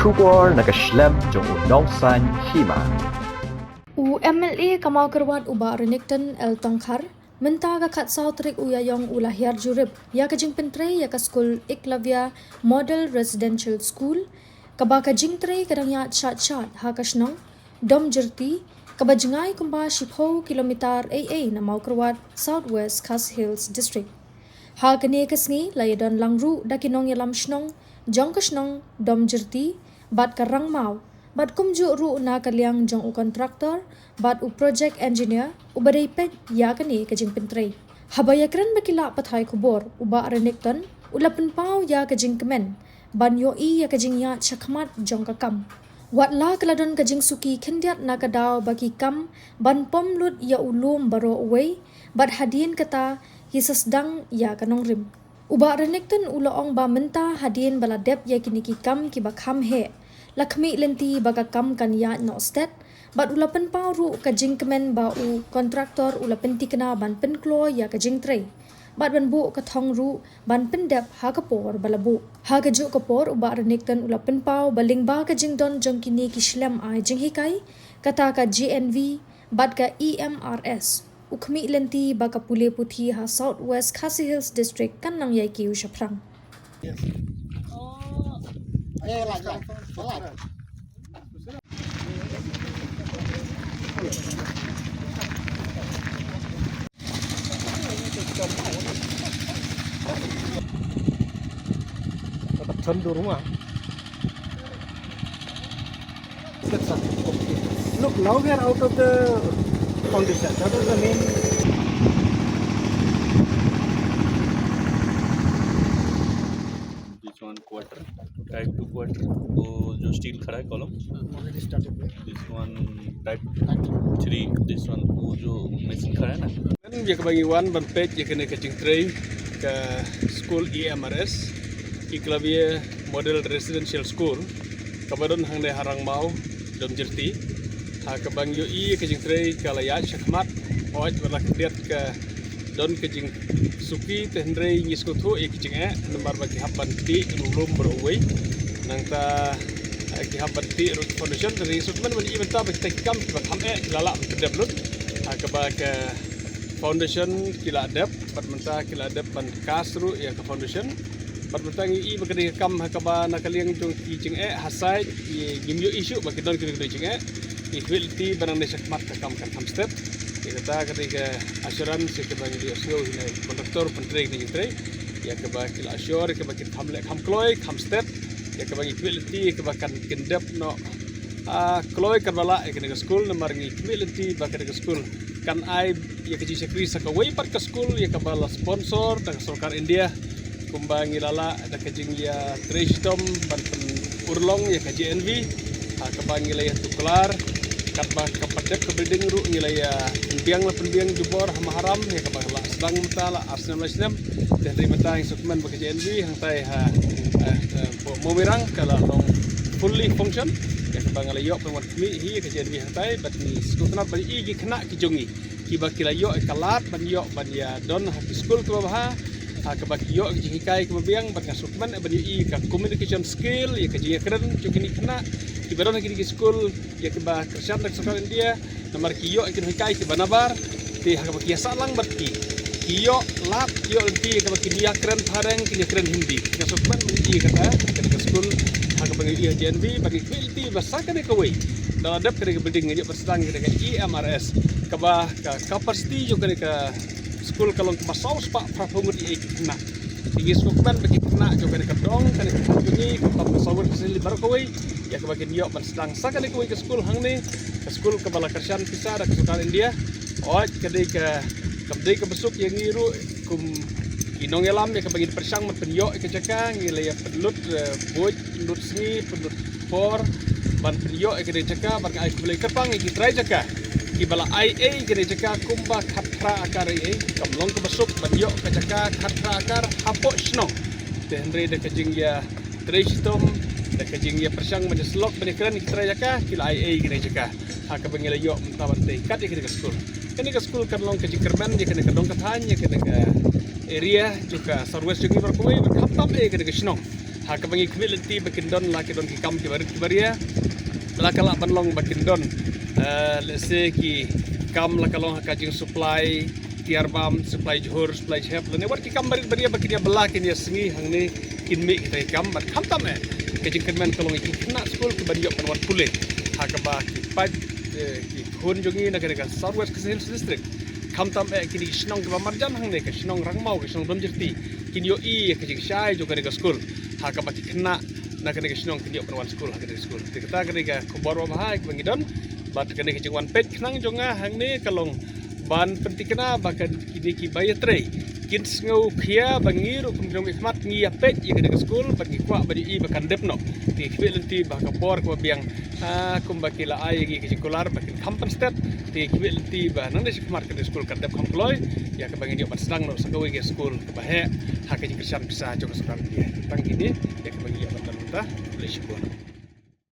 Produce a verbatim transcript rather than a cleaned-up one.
Khubor na ka shlem jong u Nongsaiñ Hima. U M L A ka Mawkyrwat u Bah Renikton L Tongkhar, mynta ka khatsaw tarik u Ïaïong u la hiar jurip ïa ka jingpyntrei ïa ka skul Eklavya Model Residential School, kaba ka jingtrei ka dang ïaid shad shad ha ka shnong Domjyrti, kaba jngai kumba shiphew kilometer ei ei na Mawkyrwat, South West Khasi Hills District. Ha kane ka sngi la ïadon lang ruh da ki nongïalam shnong jong ka shnong Domjyrti bad ka Rangmaw, bad kumjuh ruh na ka liang jong u kontraktor bad u project engineer uba dei peit ïa kane ka jingpyntrei. Haba ïakren bad ki lad pathai khubor, u Bah Renikton u la pynpaw ïa ka jingkmen ban ïohi ïa ka jingïaid shakhmat jong ka kam. Wat la ka la don ka jingsuki khyndiat na ka daw ba ki kam ban pom lut ïa u lum baroh uwei, bad hadien kata ki sa sdang ïa ka nongrim. U Bah Renikton u la ong ba mynta hadien ba la dep ïa kine ki kam kiba kham heh, la khmih lynti ba ka kam kan ïaid noh stet, bad u la pynpaw ruh ka jingkmen ba u kontraktor u la pynthikna ban pynkloi ïa ka jingtrei bad ban buh ka thong ruh ban pyndep ha ka por ba la buh. Ha kajuh ka por u Bah Renikton u la pynpaw ba lyngba ka jingdon jong kine ki shlem ai jinghikai, kata ka J N V bad ka E M R S, u khmih lynti ba ka pule puthi ha South West Khasi Hills District kan nang ïai kiew shaphrang. Look, now we are out of the foundation. That is the main. This one quarter, type two quarter, वो जो स्टील खड़ा है कॉलम। Already started. This one type three, this one वो जो मशीन खड़ा है ना। Ïa kaba ngi wan ban peit ïa kane ka jingtrei ka skul E M R S, Eklavya Model Residential School, kaba don hangne ha Rangmaw, Domjyrti. Ha kaba ngi ïohi ka jingtrei ka la ïaid shakhmat, hooid ba la khyndiat ka don ka jingsuki, te hynrei ngi sngewthuh ïa ka jingeh namar ba ki hap ban tih ruh lum baroh uwei. Nangta, eh, ki hap ban tih ruh foundation, te ngi sngewthuh mynta ba kita ki kam kiba kham eh ki la lah ban pyndep lut. Ha kaba ka foundation ki la dep, bad mynta ki la dep ban cast ruh ïa ka foundation. Bad mynta ngi ïohi ba ka dei ka kam ha kaba na ka liang jong ki jingeh ha site, ngi, ngim ïohi shuh ba ki don ki jingeh. Ngi khmih lynti ba nangne shakhmat ka kam kan kham stet. Ïa kata ka dei ka assurance ïa kaba ngi ïohsngew hi na kontraktor pyntrei kane ka jingtrei. Ïa kaba ki la assure ïa kaba kin kham leh kham kloi kham stet. Ïa kaba ngi khmih lynti ïa kaba kan kin dep noh, ah, kloi katba lah ïa kane ka skul, namar ngi khmih lynti ba kane ka skul kan ai ïa ka jingshakri sa kawei pat ka skul ïa kaba la sponsor da ka sorkar India. Kumba ngi la lah da ka jingïatrei shitom ban pynurlong ïa ka J N V, ha kaba ngi la ïatuklar, katba ka pat dep ka building ruh ngi la ïa pynbiang, la pynbiang jubor ha Maharam, ïa kaba la sdang mynta la ar snem lai snem. Te hynrei mynta ngi sngewkmen ba ka J N V hangtai ha, eh, eh, Mawmerang ka la long fully function. Ïa kaba nga la ïoh pynwan khmih hi ïa ka J N V hangtai, bad ngi sngewtynnat ban ïohi ki khynnah ki jong ngi kiba ki la ïoh ïa ka lad ban ïoh ban ïa don ha ki skul kiba bha, ha kaba ki ïoh ïa ki jinghikai kiba biang, bad nga sngewkmen ban ïohi ïa ka communication skill, ïa ka jingïakren jong kine ki khynnah kiba don ha kine ki skul, ïa kiba kyrshan da ka sorkar India, namar ki ïoh ïa ki jinghikai kiba nabar, te ha kaba ki ïa sah lang bad ki, ki ïoh lad, ki ïoh lynti ïa kaba kin ïakren phareng, kin ïakren Hindi. Nga sngewkmen ban ïohi ïa kata, kane ka skul, ha kaba ngi ïohi ha J N V, bad ngi khmih lynti ba sa kane kawei, da la dep kane ka building, ngin ïoh ban sdang kane ka E M R S, kaba ka capacity jong kane ka skul ka long kaba saw spah phra phew ngut ïa ki khynnah. Te ngi sngewkmen ba ki khynnah jong kane ka dong, kane ka thaiñ jong ngi, ka bam ka saw ngut ka seli baroh kawei, ïa kaba kin ïoh ban sdang sa kane kawei ka skul hangne, ka skul kaba la kyrshan pisa da ka sorkar India. Hooid, ka dei ka, kam dei kaba suk ïa ngi ruh kum ki nongïalam, ïa kaba ngin pyrshang ban pynïoh ïa ka jaka, ngi la ïa pynlut, eh, buit, pynlut sngi, pynlut por ban pynïoh ïa kane ka jaka, ban ai khublei kyrpang ïa ki trai jaka kiba la ai ei ïa kane ka jaka kumba khatphra akar ei ei. Kam long kaba suk ban ïoh ka jaka khatphra akar hapoh shnong. Te hynrei da ka jingïatrei shitom, da ka jingïapyrshang ban ïasyllok ban ïakren ïa ki trai jaka, ki la ai ei ïa kane ka jaka, ha kaba ngi la ïoh mynta ban tei kat ïa kane ka skul. Kane ka skul kan long ka jingkyrmen ïa kane ka dong ka thaiñ, ïa kane ka area jong ka South West jong ngi baroh kawei, bad khamtam eh ïa kane ka shnong. Ha kaba ngi khmih lynti ba kin don la ki don ki kam ki barit ki baria. La ka lah ban long ba kin don, eh, let's say ki kam la ka long ha ka jing supply tiar bam, supply jhur, supply jhep, lane wat ki kam barit baria ba kin ïa bylla kin ïa sngi hangne kin mih kita ki kam. Bad khamtam eh ka jingkyrmen ka long ïa ki khynnah skul ki ban ïoh ban wan pule ha kaba ki paid, eh, ki khun jong ngi na kane ka South West Khasi Hills District, khamtam eh kine ki shnong kiba marjan hangne, ka shnong Rangmaw, ka shnong Domjyrti, kin ïohi ïa ka jingshai jong kane ka skul ha kaba ki khynnah na kane ka shnong kin ïoh ban wan skul ha kane ka skul. Te kata kane ka khubor babha kaba ngi don. Bad kane ka jingwan peit khnang jong nga hangne ka long ban pynthikna ba ka, kine kiba ïatrei kin sngewkhia ba ngi ruh kum jong ngi khmat ngi ïa peit ïa kane ka skul bad ngi kwah ban ïohi ba kan dep noh. Te khmih lynti ba ka por kaba biang, ah, kumba ki la ai ïa ngi ka jingkular ba kin kham pynstet. Te khmih lynti ba nangne shakhmat kane ka skul kan dep kham kloi ïa kaba ngin ïoh ban sdang noh sa kawei ka skul kaba heh ha ka jingkyrshan pisa jong ka sorkar India. Tang kine ïa kaba ngi ïoh ban don mynta. Khublei shibun.